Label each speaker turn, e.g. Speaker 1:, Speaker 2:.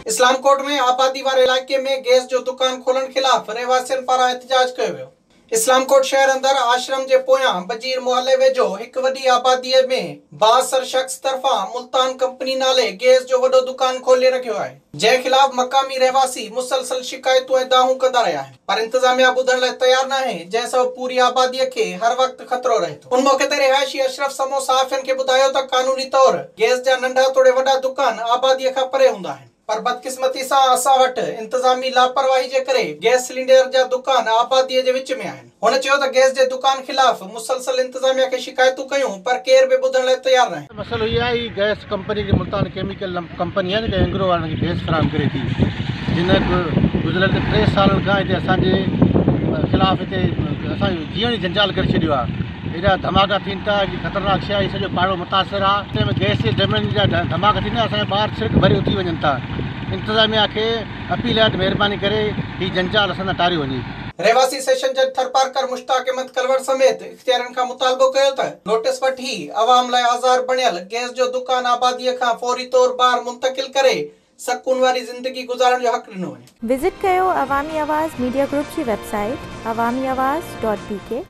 Speaker 1: اسلام ڪوٽ ۾ آبادي واري علائقي ۾ گئس جو دڪان کولڻ خلاف رهواسين پاران احتجاج ڪيو ويو. اسلام ڪوٽ شهر اندر آشرم جي پويان بجير محلي ويجهو هڪ وڏي آبادي ۾ بااثر شخص طرفان ملتان ڪمپني نالي گئس جو وڏو دڪان کولي رکيو آهي، جنهن خلاف مقامي رهواسي مسلسل شڪايتون ۽ دانهون ڪندا رهيا آهن پر انتظاميا ٻڌڻ لاء تيار ناهي، جنهن سبب پوري آبادي کي هر وقت خطرو رهي ٿو. ان موقعي تي رهائشي اشرف سمون صحافين کي ٻڌايو ته قانوني طور گئس جا ننڍا توڙي وڏا دڪان آبادي کان پري هوندا آهن. پر بدقسمتي سان اسان وٽ انتظامي لاپرواهي جي ڪري گئس سلينڊر جا دڪان آبادي جي وچ ۾ آهن. هن چيو ته گئس جي دڪان خلاف مسلسل انتظاميا کي شڪايتون ڪيون پر ڪير به ٻڌڻ لاء تيار ناهي.
Speaker 2: مسئلو هي آهي هي گئس ڪمپني جي ملتان ڪيميڪل ڪمپني آهي جيڪا اينگرو وارن کي گئس فراهم ڪري ٿي جن گذريل 3 سالن کان هتي اسان جي خلاف هتي اسان جو جيئڻ ئي جنجال ڪري ڇڏيو آهي. ايڏا ڌماڪا ٿين ٿا ايڏي خطرناڪ شيء آهي سڄو پاڙو متاثر آهي تنهن ۾ گئس جي ڊرمن جا ڌماڪا ٿيندا اسان جا ٻار ڇرڪ ڀري اٿي وڃن ٿا انتظاميا کي اپيل آهي ته مهرباني ڪري هي جنجال اسان تان ٽاريو وڃي.
Speaker 1: رهواسي سيشن جج ٿرپارڪر مشتاق احمد ڪلوڙ سميت اختيارين کان مطالبو ڪيو ته نوٽيس وٺي عوام لاء آزار بڻيل گئس جو دڪان آبادي کان فوري طور ٻاهر منتقل ڪري سڪون واري زندگي گذارڻ جو حق ڏنو وڃي.
Speaker 3: وزٽ ڪيو عوامي آواز ميڊيا گروپ جي web site Awami Awaz dot B K.